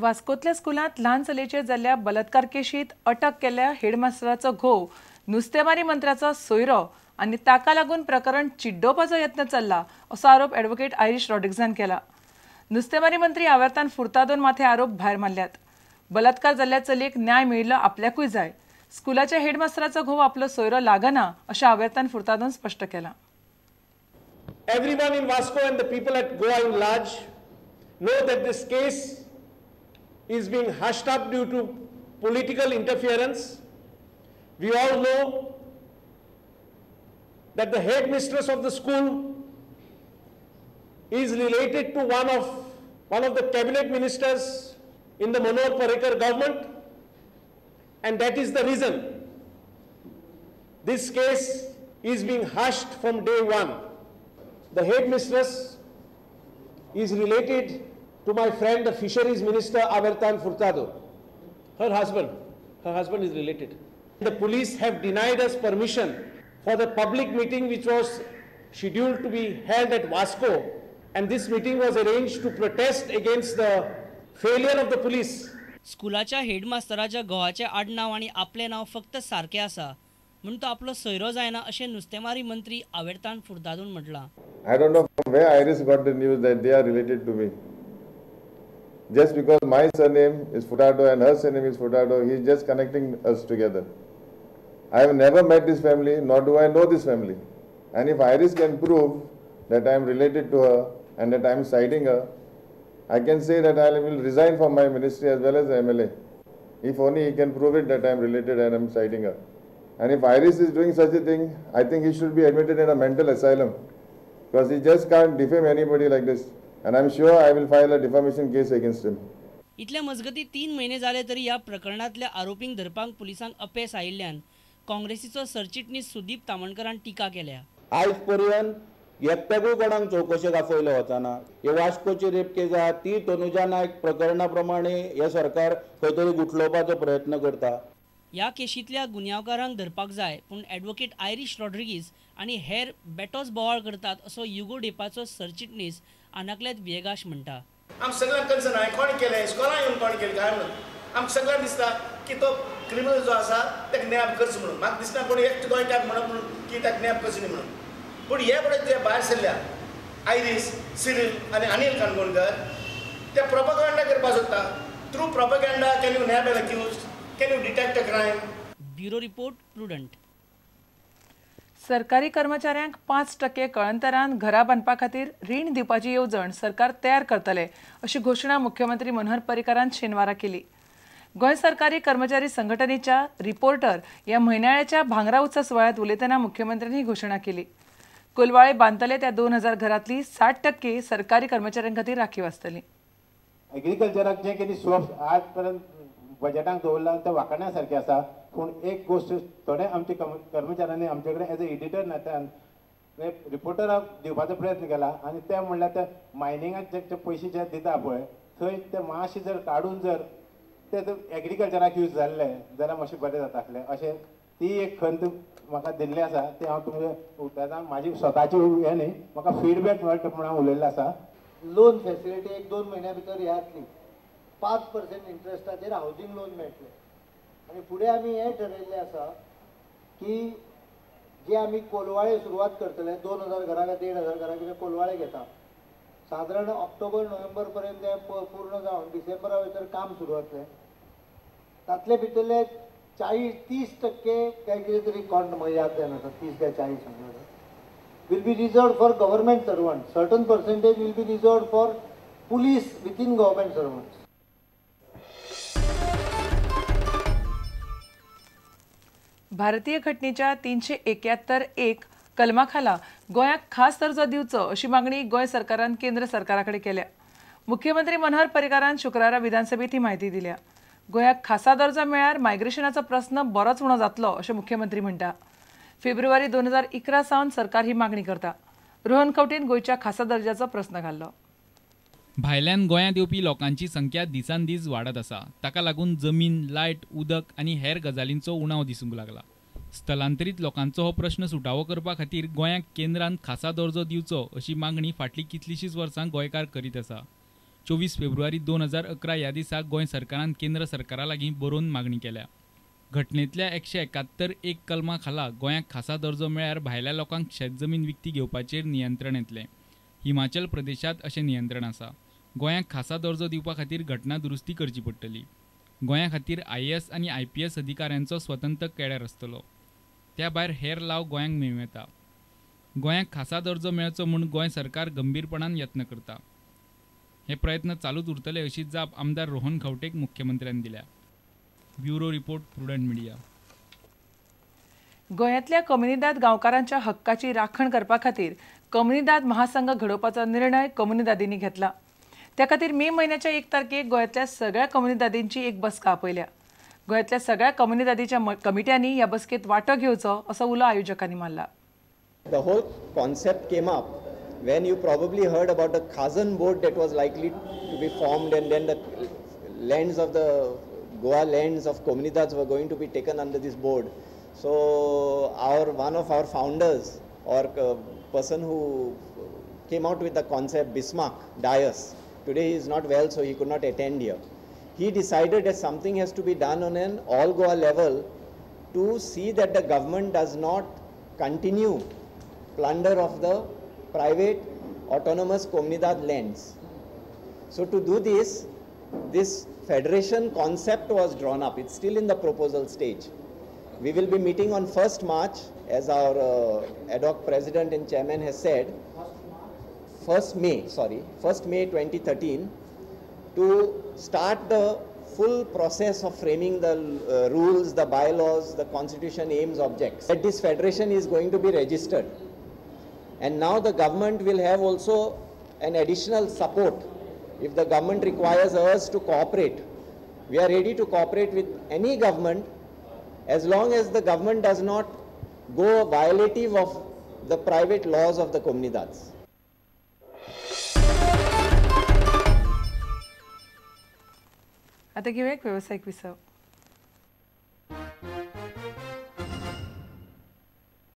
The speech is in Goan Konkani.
वास्कोतल्या स्कुलांत ल्हान चलयेचेर जाल्ल्या बलात्कार केशींत अटक केल्ल्या हेडमास्टराचो घोव नुस्तेमारी मंत्र्याचो सोयरो आनी ताका लागून प्रकरण चिड्डोवपाचो यत्न चल्ला असो आरोप ॲडव्होकेट आयरीश रॉड्रिग्जान केला. नुस्तेमारी मंत्री आवर्तान फुर्तादोन माथे आरोप भायर मारल्यात. बलात्कार जाल्ल्या चलयेक न्याय मेळिल्लो आपल्याकूय जाय. स्कुलाच्या हेडमास्टराचो घोव आपलो सोयरो लागना अशें आवर्तान फुर्तादोन स्पश्ट केलां. Everyone in Vasco and the people at Goa in large know that this case is being hushed up due to political interference. We all know that the headmistress of the school is related to one of the cabinet ministers in the Manohar Parrikar government, and that is the reason this case is being hushed from day one. The headmistress is related to my friend, the fisheries minister, Avertan Furtado. Her husband is related. The police have denied us permission for the public meeting which was scheduled to be held at Vasco, and this meeting was arranged to protest against the failure of the police. स्कुलाच्या हेडमास्टराच्या घोवाचें आडनांव आनी आपलें नांव फक्त सारकें आसा म्हूण तो आपलो सोयरो जायना अशें नुस्तेमारी मंत्री आवर्तान फुर्तादोन म्हटलां. I don't know from where Iris got the news that they are related to me. Just because my surname is Furtado and her surname is Furtado, he is just connecting us together. I have never met this family, nor do I know this family. And if Iris can prove that I am related to her and that I am siding her, I can say that I will resign from my ministry as well as MLA. If only he can prove it that I am related and I am siding her. And if Iris is doing such a thing, I think he should be admitted in a mental asylum, because he just can't defame anybody like this. And I'm sure I will file a defamation case against him. इतले मजगती 3 महिने जाले तरी ह्या प्रकरणांतल्या आरोपींक धरपाक पुलिसांक अपेस आयिल्ल्यान काँग्रेसीचो सरचिटणीस सुदीप तामणकरान टिका केल्या. आयज पर्यंत एकट्याकूय कोणाक चवकशेक आफयलो वचना. हे वास्कोची रेप केस आहा ती तनुजा नायक प्रकरणा प्रमाणे हे सरकार खंय तरी गुठलोवपाचो प्रयत्न करता. ह्या केशींतल्या गुन्यांवकारांक धरपाक जाय, पूण ॲडव्होकेट आयरीश रॉड्रिगीज आनी हेर बेटोच बोवाळ करतात असो युगो डेपाचो सरचिटणीस आनाक्लेत विएगाश म्हणटा. आम सगळ्यांक कन्सर्न हांवें कोण केलें, इस्कॉलान येवन कोण केलें काय म्हणून आमकां सगळ्यांक दिसता की तो क्रिमिनल जो आसा ताका न्याय करचो म्हणून. म्हाका दिसना कोण एकटो गोंयकार म्हणप म्हणून की ताका न्याय करचो न्ही म्हणून. पूण हे पळय जे भायर सरल्या आयरीस, सिरील आनी अनिल काणकोणकर ते प्रोपगंडा करपाक सोदता. Through propaganda can you nab an accused, can you detect a crime? Bureau report, Prudent. सरकारी कर्मचाऱ्यांक 5% कळंतरान घरां बांदपा खातीर रीण दिवपाची येवजण सरकार तयार करतले अशी घोशणा मुख्यमंत्री मनोहर पर्रीकारान शेनवारा केली. गोंय सरकारी कर्मचारी संघटनेच्या रिपोर्टर ह्या म्हयन्याळ्याच्या भांगरा उत्सव सुवाळ्यांत उलयतना मुख्यमंत्र्यांनी ही घोशणा केली. कोलवाळे बांदतले त्या 2000 घरांतली 60% सरकारी कर्मचाऱ्यां खातीर राखीव आसतली. एग्रीकल्चराक जें कितें सोर्स आज पर्यंत बजेटाक दवरला तें वाखाण्या सारकें आसा, पूण एक गोश्ट थोडे आमचे कर्मचाऱ्यांनी आमचे कडेन एज अ एडिटर नात्यान रिपोर्टराक दिवपाचो प्रयत्न केला आनी ते म्हणल्यार ते मायनिंगाक जे पयशे जे दिता पळय थंय ते मातशे जर काडून जर ते एग्रीकल्चराक यूज जाल्ले जाल्यार मातशें बरें जाता आसलें अशें ती एक खंत म्हाका दिल्ली आसा. ती हांव तुमचे उलयतना म्हाजी स्वताची हें न्ही, म्हाका फिडबॅक मेळटा म्हूण हांव उलयल्लें आसा. लोन फॅसिलिटी 1-2 म्हयन्या भितर हे जातली. 5% इंट्रस्टाचेर हावजींग लोन मेळटलें. आनी फुडें आमी हें ठरयल्लें आसा की जे आमी कोलवाळे सुरवात करतले 2000 घरां काय 1500 घरां कितें कोलवाळे घेता, सादारण ऑक्टोबर नोव्हेंबर पर्यंत तें पूर्ण जावन डिसेंबरा भितर काम सुरू जातलें. तातले भितरले 40-30% काय कितें तरी कोण म्हाका याद जायना आसा, 30 काय 40 समजा will be reserved for government servants. Certain percentage will be reserved for police within government servants. भारतीय घटनेच्या 371(1) कलमाखाला गोंयाक खास दर्जो दिवचो अशी मागणी गोंय सरकारान केंद्र सरकाराकडे केल्या. मुख्यमंत्री मनोहर पर्रीकारान शुक्रारा विधानसभेत ही म्हायती दिल्या. गोंयाक खासा दर्जो मेळ्यार मायग्रेशनाचो प्रस्न बरोच उणो जातलो अशें मुख्यमंत्री म्हणटा. फेब्रुवारी 2011 सावन सरकार ही मागणी करता. रोहन खंवटेन गोंयच्या खासा दर्जाचो प्रस्न घाल्लो. भायल्यान गोंयांत येवपी लोकांची संख्या दिसान दीस वाडत आसा. ताका लागून जमीन, लायट, उदक आनी हेर गजालींचो उणाव दिसूंक लागला. स्थलांतरीत लोकांचो हो प्रश्न सुटावो करपा खातीर गोंयाक केंद्रान खासा दर्जो दिवचो अशी मागणी फाटलीं कितलींशींच वर्सां गोंयकार करीत आसा. 24 फेब्रुवारी 2011 ह्या दिसा गोंय सरकारान केंद्र सरकारा लागीं बरोवन मागणी केल्या. घटनेंतल्या 171(1) कलमा खाला गोंयाक खासा दर्जो मेळ्ळ्यार भायल्या लोकांक शेत जमीन विकती घेवपाचेर नियंत्रण येतलें. हिमाचल प्रदेशांत अशें नियंत्रण आसा. गोंयाक खासा दर्जो दिवपा खातीर घटना दुरुस्ती करची पडटली. गोंया खातीर IAS आनी IPS अधिकाऱ्यांचो स्वतंत्र केडर आसतलो. त्या भायर हेर लाव गोंयांक मेळूं येता. गोंयाक खासा दर्जो मेळचो म्हूण गोंय सरकार गंभीरपणान यत्न करता. हे प्रयत्न चालूच उरतले अशी जाप आमदार रोहन खंवटेक मुख्यमंत्र्यान दिल्या. Bureau report, Prudent Media. गोंयांतल्या कम्युनिदाद गांवकारांच्या हक्काची राखण करपा खातीर कम्युनिदाद महासंघ घडोवपाचो निर्णय कम्युनिदादींनी घेतला. त्या खातीर मे म्हयन्याच्या 1 तारखेक गोंयांतल्या सगळ्या कम्युनिदादींची एक बसका आपयल्या. गोंयांतल्या सगळ्या कम्युनिदादीच्या कमिट्यांनी ह्या बसकेत वांटो घेवचो असो उलो आयोजकांनी मारला. The whole concept came up when you probably heard about the Khazan board that was likely to be formed, and then the lands of the Goa lands of Comunidades were going to be taken under this board. So our one of our founders or person who came out with the concept, Bismarck Dias, today he is not well, so he could not attend here. He decided that something has to be done on an all Goa level to see that the government does not continue plunder of the private autonomous Comunidad lands. So to do this, this federation concept was drawn up. It's still in the proposal stage. We will be meeting on 1st March, as our ad hoc president and chairman has said, 1st May 2013, to start the full process of framing the rules, the bylaws, the constitution, aims, objects. That this federation is going to be registered. And now the government will have also an additional support. If the government requires us to cooperate, we are ready to cooperate with any government as long as the government does not go violative of the private laws of the Comunidades. आता घेऊया एक व्यावसायिक विसव.